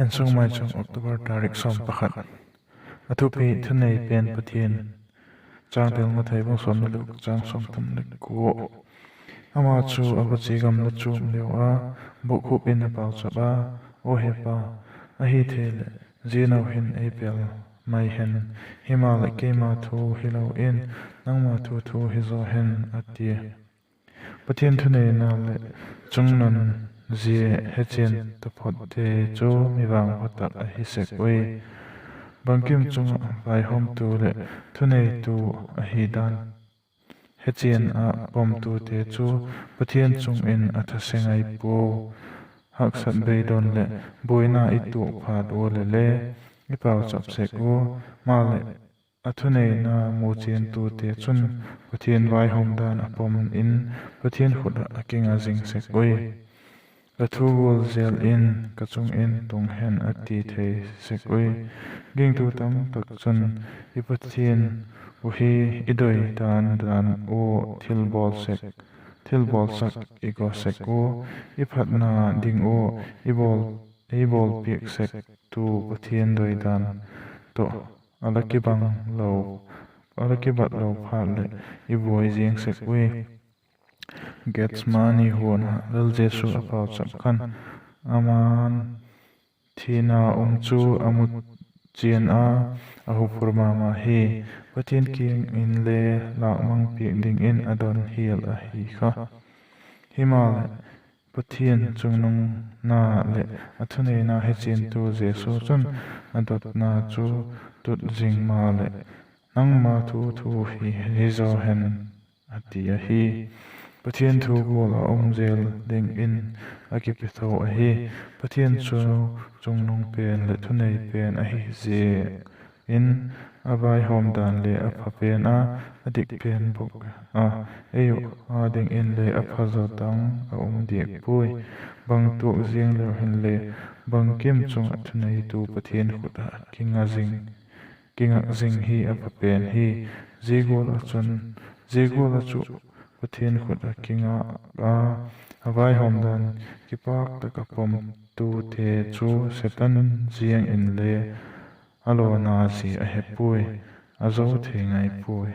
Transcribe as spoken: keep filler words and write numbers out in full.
Insung Maicham, October tarik sawm pakhat. A thupi: Thunei pen Pathian. Changtel: Mathai bung sawm le guk, chang sawm thum le kua. Ama chu a va chia gamla chuam leu a, bokkhup in a pauchap a, Aw he Pa, ahi thei leh, zia no hin ei pel mai hen; himaleh, keima thu hilo in, nangma thu thu hizaw hen, a tia. Pathian thuneina leh chungnun zia hechian taphotte chu mi vangpha tak ahi sek ui. Bangkim chung ah vaihawmtu leh thuneitu ahi dan hechian ah pomtute chu Pathian chung in a thase ngai puau. Haksat beidong leh buaina i tuak phat ua leh le i pauchap sek ua, maleh a thuneina muchiantute chun Pathian vaihawm dan a pom in Pathian khut ah a kinga zing sek ui. La thu gual zel in ka chung in tung hen, a ti thei sek ui. Gingtu tamtak chun i Pathian uh hi i doi dan dan ua thil bawl sek, thil bawlsak i gaw sek ua, i phatna ding ua i bawl, ei bawlpiak sek tu Pathian doi dan tawh a la kibang lo, a la kibat lo phat leh i buai ziang sek ui. Gethsemane huan ah Lal Jesu a pauchap khan, aman thina um chu a mu chian a, a huphur ma ma hi. Pathian kiang inle lâkmang piak dingin a don hial ahi kha. Himaleh, Pathian chungnungna leh a thuneina hechiantu Jesu chun a dotna chu tut zing maleh, Nangma thu thu hi, hizaw hen, a ti ahi. Pathian thu gual a um zel dingin a kipe tho ahi. Pathian chu chungnung pen leh thunei pen ahi ziak in, a vaihawm dan le a pha pen a, a dik pen bawk a, ei uh â dingin le a pha zaw dang a um diak puai. Bang tuak ziang leu hinle, bangkim chung ah thuneitu Pathian khut ah kinga zing, kingak zing hi a pha pen hi. Zia gual ah chun, zia gual ah chu Pathian khut ah kingak a, a vaihawm dan kipâk tak ah pomtute chu Setan ziang inle a lawna zia a he puai, a zo thei ngai puai.